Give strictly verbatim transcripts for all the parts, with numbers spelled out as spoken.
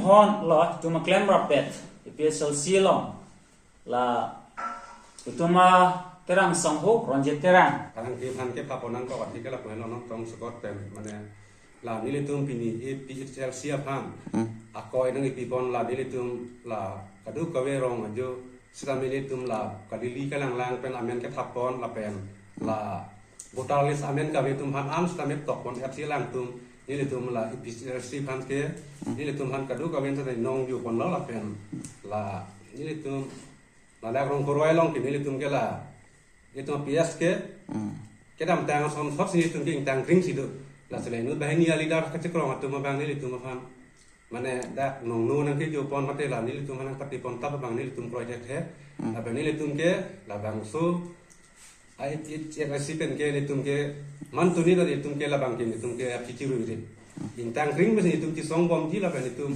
Hon lo itum aklem rapet A P H L C along, la itum a Terang sangho Ronjit Terang. Kalang kephan kepha pon nangkok athe ke lapu henlo nangtong sukot pen, mane la nelitum pini A P H L C aphan Hmm. akoi nangkipi pon, la nelitum la kadokave rong ajo sitame nelitum la kalili kalanglang pen amen kethap pon lapen la voter list amen kave atum aphan an sitame tok pon, F C alangtum nelitum la A P H L C aphan ke nelitum aphan kadokave ta nong ju ponlo lapen la nelitum ladak Rongkroi along ke nelitum ke la nelitum P S ke Hmm. kedamtang ason thotsi nelitum ke ingtang kring si do. Lasi la inut banghini a-leader kachekrong atum abang nelitum aphan, mane dak nongno nangkejo pon mate la nelitum aphan nangpati pon tap abang nelitum kroi thekthe. Hmm. Lapen nelitum ke labangso A P H L C pen ke nelitum ke man tuni do nelitum ke labang ke nelitum ke api chiru ri. Ingtang kring besi nelitum chisong bomji lapen nelitum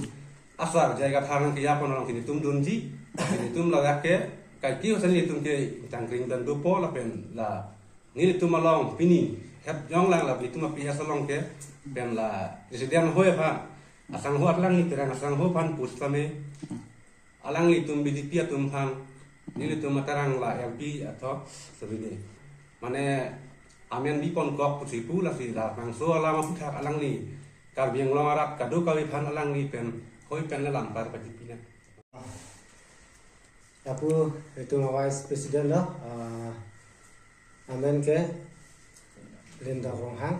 asar jai kathar nangkeja pon along ke nelitum dunji. Nelitum ladak ke kaike hosa nelitum ke ingtang kring dan dopo lapen la nelitum along pini het jonglang la nelitum a P S along ke pen la president hoi aphan asangho, alangli Terang asangho aphan pusitame alanglitum B J P atum aphan nelitum a Terang la L P athok sebide, mane amen bi pon kok pusi pu, lasi labangso alam aphuthak alangli Karbi Anglong arat kadokave aphan alangli pen hoi pen la lam par pajipi na. Lapu itum a Vice President lo, ah, amen ke Linda Ronghang.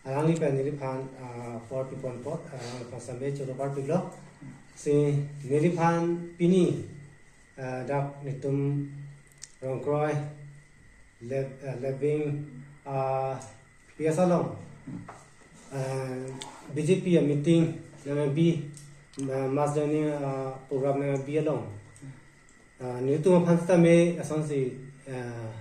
Alangli pen neliphan, ah, por pi pon apot, ah, alangphan same choro parpiklo. Si neliphan pini, ah, dak nelitum Rongkroi Leb-, ah, Lebeng, ah, P S along, ah, B J P a meeting nangbi, ah, mass joining, ah, program nangbi along, ah, nelitum aphan sitame asonsi, ah,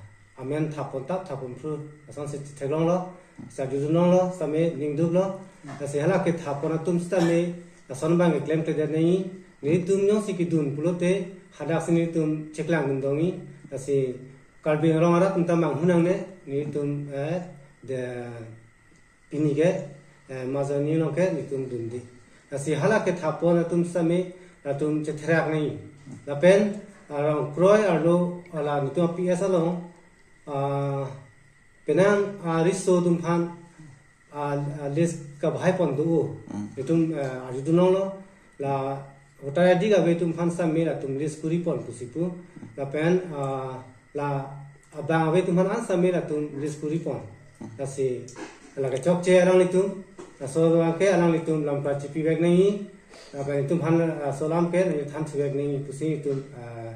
amen thap pon tap thap pon phru asonsi theklonglo, sa jujunlonglo, sitame ningduklo. Lasi hala kethap pon atum sitame ason abang keklemkledet nangji, nelitum jongsi kedun pulote hadaksi nelitum cheklang dun dongji. Lasi Karbi Anglong arat atum ta manghu nangne, nelitum, eh, de pini ke, eh, mass joining along ke nelitum dunde. Lasi hala kethap pon atum sitame latum chetherak nangji. Lapen, ah, Rongkroi arlo la nelitum P S along, ah, penang, ah, riso atum aphan, ah, ah, list kabahai pon do. Hmm. Nelitum, ah, arjudunlonglo, la voter I D kave atum aphan sitame latum list kuri pon pusi pu. Lapen, ah, la abang ave atum aphan an sitame latum list kuri pon. Lasi la kechokche alanglitum, laso abang ke alanglitum lam par chipivek nangji, lapen itum aphan, ah, laso alam ke nangthan thuvek nangji pusi itum, ah,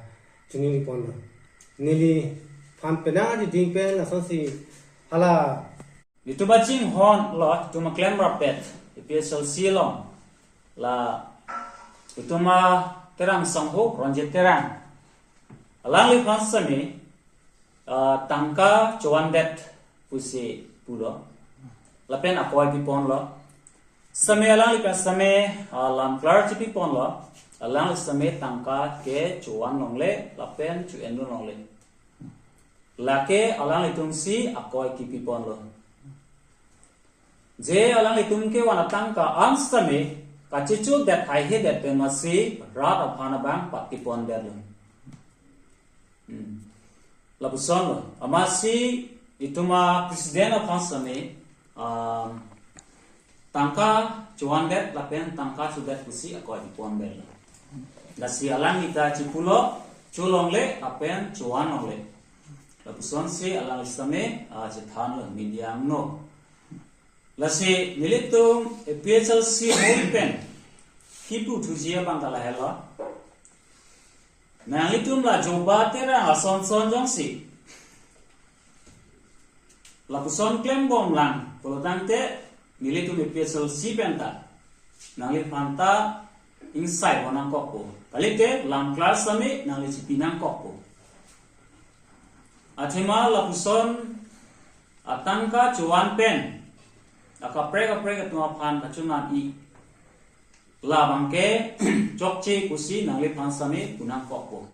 chiningri ponlo. Neliphan penang adiding pen asonsi hala itum a chinghon lo, itum aklem rapet A P H L C along, la itum a Terang sangho Ronjit Terang, alangliphan sitame, ah, tangka chovan det pusi pulo. Lapen akoi pi ponlo. Sitame alangli pen sitame, ah, lam klar chipi ponlo. Alangli sitame tangka ke chovan longle lapen cho-en dun longle. Lake alanglitumsi akoi kipi ponlo. Je alanglitum kevan atangka an sitame kachichu det haihe det pen masi rat aphan abang pati pon detlo. Hmm. Lapusonlo. Amatsi itum a president aphan sitame, ah, tangka chovan det lapen tangka chodet pusi akoi pi pon detlo. Lasi alangli ta chipulo, cho longle lapen chovan longle. Lapusonsi alangli sitame, ah, chethanlo, media angno. Lasi nelitum A P H L C hoi pen kipu thuji abang ta lahelo. Nanglitum la Joba Terang ason son jongsi lapuson klembomlang pulotangte nelitum A P H L C pen ta nangliphan ta ingsai pon nangkokpo. Kalite lam klar sitame nangli chipi nangkokpo. Athema lapuson atangka chovan pen akaprek kaprek atum aphan kachonam-i, labang ke chokche pusi nangliphan sitame pu nangkokpo.